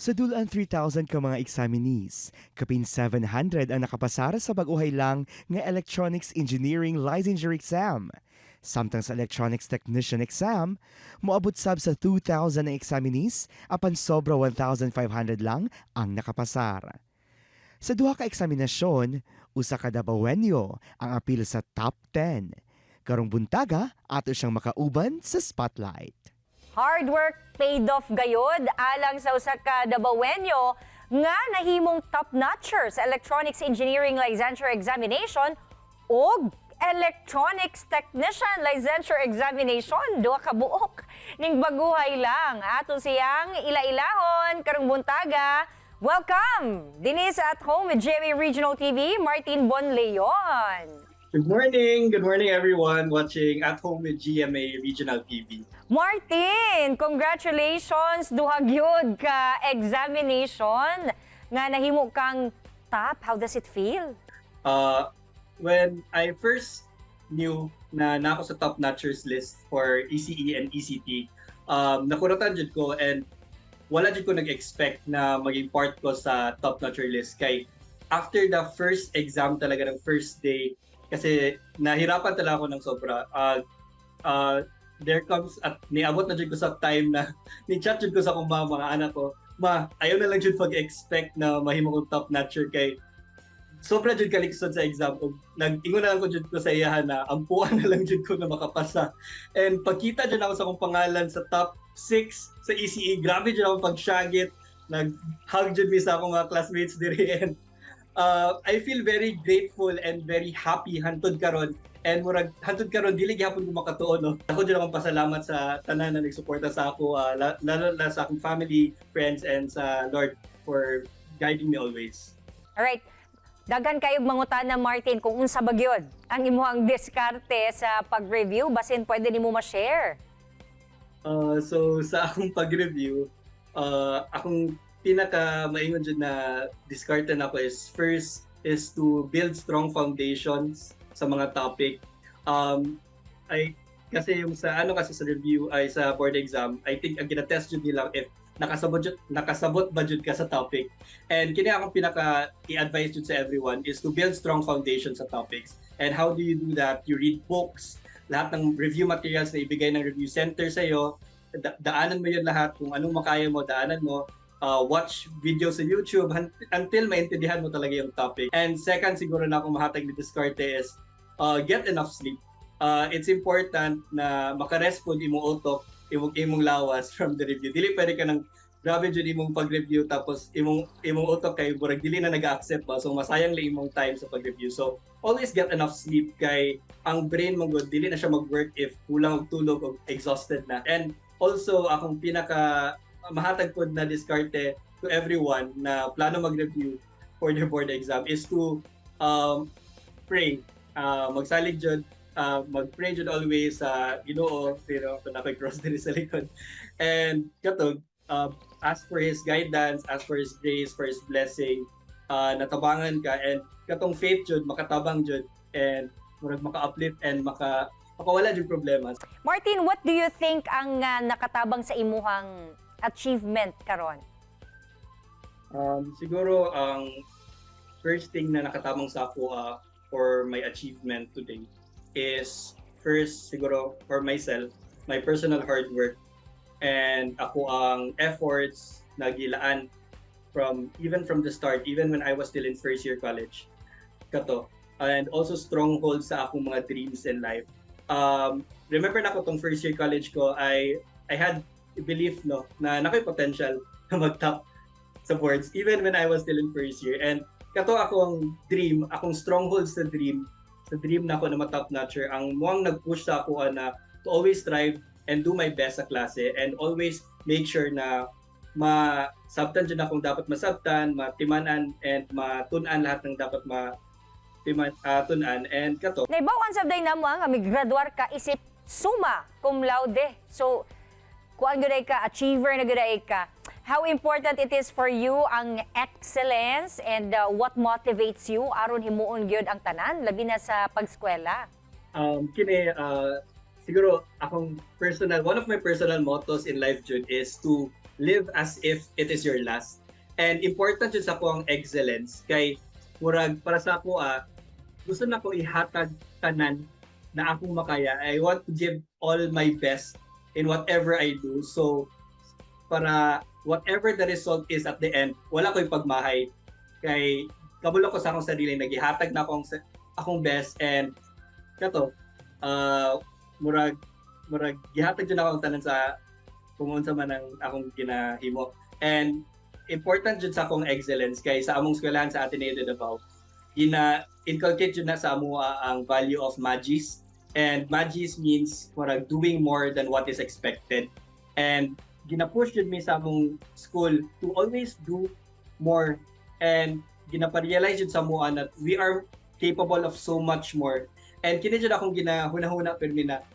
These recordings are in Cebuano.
Sa dul-an 3,000 ka mga examinees, kapin 700 ang nakapasar sa bag-ohay lang nga Electronics Engineering Licensure Exam. Samtang sa Electronics Technician Exam, moabot sab sa 2,000 ang examinees apan sobra 1,500 lang ang nakapasar. Sa duha ka eksaminasyon, usa ka Dabawenyo ang apil sa top 10. Karong buntaga, ato siyang makauban sa spotlight. Hard work paid off gayod alang sa usa ka Dabawenyo nga nahimong top notcher sa Electronics Engineering Licensure Examination ug Electronics Technician Licensure Examination. Duha ka buok ning baguhay lang. Ato siyang ila-ilahon karong buntaga. Welcome dinhi sa At Home with GMA Regional TV, Martin Bonleon. Good morning. Good morning, everyone watching At Home with GMA Regional TV. Martin, congratulations! Duha gyud ka examination nga nahimo kang top. How does it feel? When I first knew na naa ko sa top notchers list for ECE and ECT, nakuratan jud ko and wala jud ko nag-expect na maging part ko sa top notcher list kay after the first exam talaga ng first day kasi nahirapan talaga ako ng sobra. There comes at niabot na jud ko sa time na ni chat jud ko sa akong mga anak ko, "Ma, ayaw na lang jud pag-expect na mahimo kong top notcher kay sobra jud kaliksod sa exam." Ug nag-ingon na lang ko jud ko sa iyahan na ampuan na lang jud ko na makapasa. And pagkita jud ako sa akong pangalan sa top 6 sa ECE, grabe jud akong pagsyagit. Nag-hug jud mi sa akong mga classmates diri and I feel very grateful and very happy hantod karon and murag hantod karon dili gihapon ko makatuon, no. Ako jud akong pasalamat sa tanan na nagsuporta sa ako, lalo na sa akong family, friends and sa Lord for guiding me always. Alright. Daghan kayo mangutana, Martin, kung unsa ba gyud ang imuhang diskarte sa pag-review, basin pwede nimo ma-share. So sa akong pag-review, akong pinaka maingon jud na diskarte nako is first is to build strong foundations sa mga topic. Ay kasi yung sa ano kasi sa review ay sa board exam, I think ang gina-test jud nila if nakasabot ba jud ka sa topic. And kini akong pinaka i-advise jud sa everyone is to build strong foundation sa topics. And how do you do that? You read books, lahat ng review materials na ibigay ng review center sa iyo, daanan mo yun lahat. Kung anong makaya mo, daanan mo. Watch videos sa YouTube until maintindihan mo talaga yung topic. And second siguro na akong mahatag ni diskarte is get enough sleep. It's important na makarest pod imong utok, imong lawas from the review. Dili pwede ka ng grabe jud imong pag-review tapos imong utok kay murag dili na nag-accept ba, so masayang lang imong time sa pag-review. So always get enough sleep kay ang brain mo gud dili na siya mag-work if kulang og tulog o exhausted na. And also akong pinaka mahatag pod na diskarte to everyone na plano mag-review for their board exam is to pray, magsalig jud, mag-pray jud always sa Ginoo, pero kung ako'y cross diri sa likod and katog ask for His guidance, ask for His grace, for His blessing, natabangan ka and katong faith jud makatabang jud and murag maka-uplift and makawala jud problema. Martin, what do you think ang nakatabang sa imuhang achievement karon? Siguro ang first thing na nakatabang sa ako for my achievement today is first siguro for myself, my personal hard work and ako ang efforts na gilaan from even from the start, even when I was still in first year college. Kato. And also stronghold sa akong mga dreams in life. Remember na ko tong first year college ko, I had belief, no, na naa ko'y potential na mag-top sa boards even when I was still in first year. And kato ako ang dream, akong stronghold sa dream na ako na ma-top notcher, ang muang nag-push sa ako na to always strive and do my best sa klase and always make sure na masabtan jud akong dapat masabtan, matimanan and matun-an lahat ng dapat ma tun-an and kato. Naibaw-an sab day namo nga migraduar ka isip summa cum laude. So kuan gyud ay ka, achiever na gyud ay ka. How important it is for you ang excellence and what motivates you aron himuon gyud ang tanan labi na sa pagskwela? Kini siguro akong personal, one of my personal mottos in life jud is to Live as if it is your last. And important jud sa ako ang excellence kay murag para sa ako, gusto na ko ihatag tanan na akong makaya. I want to give all my best in whatever I do. So para whatever the result is at the end, wala ko'y pagmahay. Kay kabalo ko sa akong sarili, nagihatag na akong best and kato, murag gihatag jud ako ang tanan sa kung unsa man ang akong ginahimo. And important jud sa akong excellence kay sa among eskwelahan sa Ateneo de Davao, gina inculcate jud na sa amo ang value of MAGIS. And MAGIS means murag doing more than what is expected. And gina-push jud mi sa among school to always do more and ginapa-realize jud sa amoa that we are capable of so much more. And kini jud akong ginahuna-huna pirmi na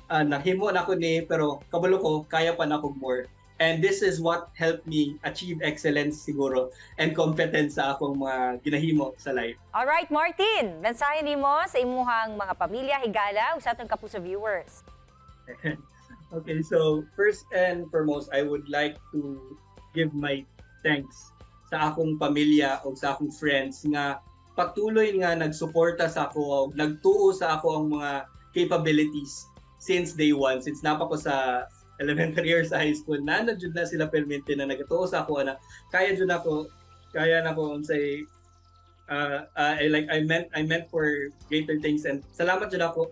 nahimo na ko ni, pero kabalo ko kaya pa nako more. And this is what helped me achieve excellence siguro and competence sa akong mga ginahimo sa life. Alright, Martin, mensahe nimo sa imuhang mga pamilya, higala ug sa atong kapuso viewers. Okay, so first and foremost, I would like to give my thanks sa akong pamilya o sa akong friends nga patuloy nga nagsuporta sa ako o nagtuo sa ako ang mga capabilities since day one, since naa pa ko sa elementary or sa high school, na jud na sila permente na nagtuo sa ako na kaya jud ako, kaya na ko unsay I like I meant for greater things. And salamat jud ako,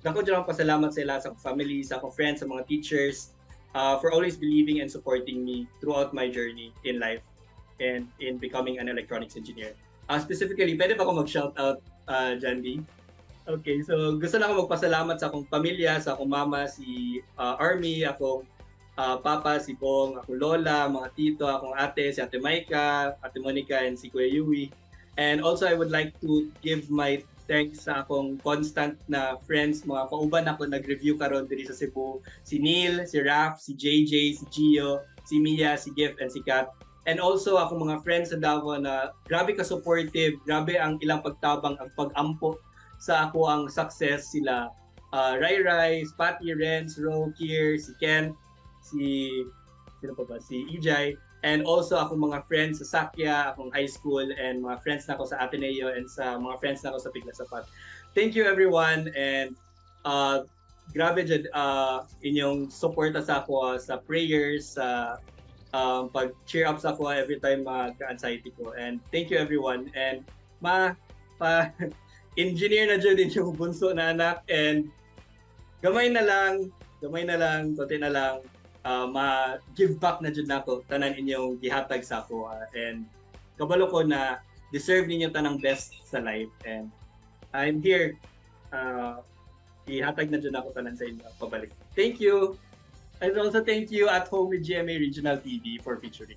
dako jud akong pasalamat sa ila, sa akong family, sa akong friends, sa mga teachers, for always believing and supporting me throughout my journey in life and in becoming an electronics engineer. Specifically, pwede ba ako mag-shoutout, Jandy? Okay, so gusto na ako magpasalamat sa akong pamilya, sa akong mama, si Army, akong papa, si Bong, akong lola, mga tito, akong ate, si Ate Maika, Ate Monica, and si Kuya Yui. And also, I would like to give my thanks sa akong constant na friends, mga kauban ako nag-review karon diri sa Cebu, si Neil, si Raf, si JJ, si Gio, si Mia, si Gift, and si Kat. And also akong mga friends sa Davao na grabe ka supportive, grabe ang ilang pagtabang, ang pag-ampo sa ako ang success, sila Rai Rai, Spatty, Renz, Ro, Kier, si Ken, si sino pa ba, si EJ, and also akong mga friends sa Sakya, akong high school, and mga friends na ako sa Ateneo and sa mga friends na ako sa Piglasapat. Thank you, everyone, and grabe jud inyong suporta sa ako, sa prayers, sa pag cheer up sa ako every time mag-anxiety ko. And thank you, everyone, and ma pa engineer na jud inyong bunso na anak and gamay na lang, konti na lang, ma-give back na jud nako tanan inyong gihatag sa ako, and kabalo ko na deserve ninyo tanang best sa life and I'm here, ihatag na jud ako tanan sa inyo pabalik. Thank you. And also thank you At Home with GMA Regional TV for featuring.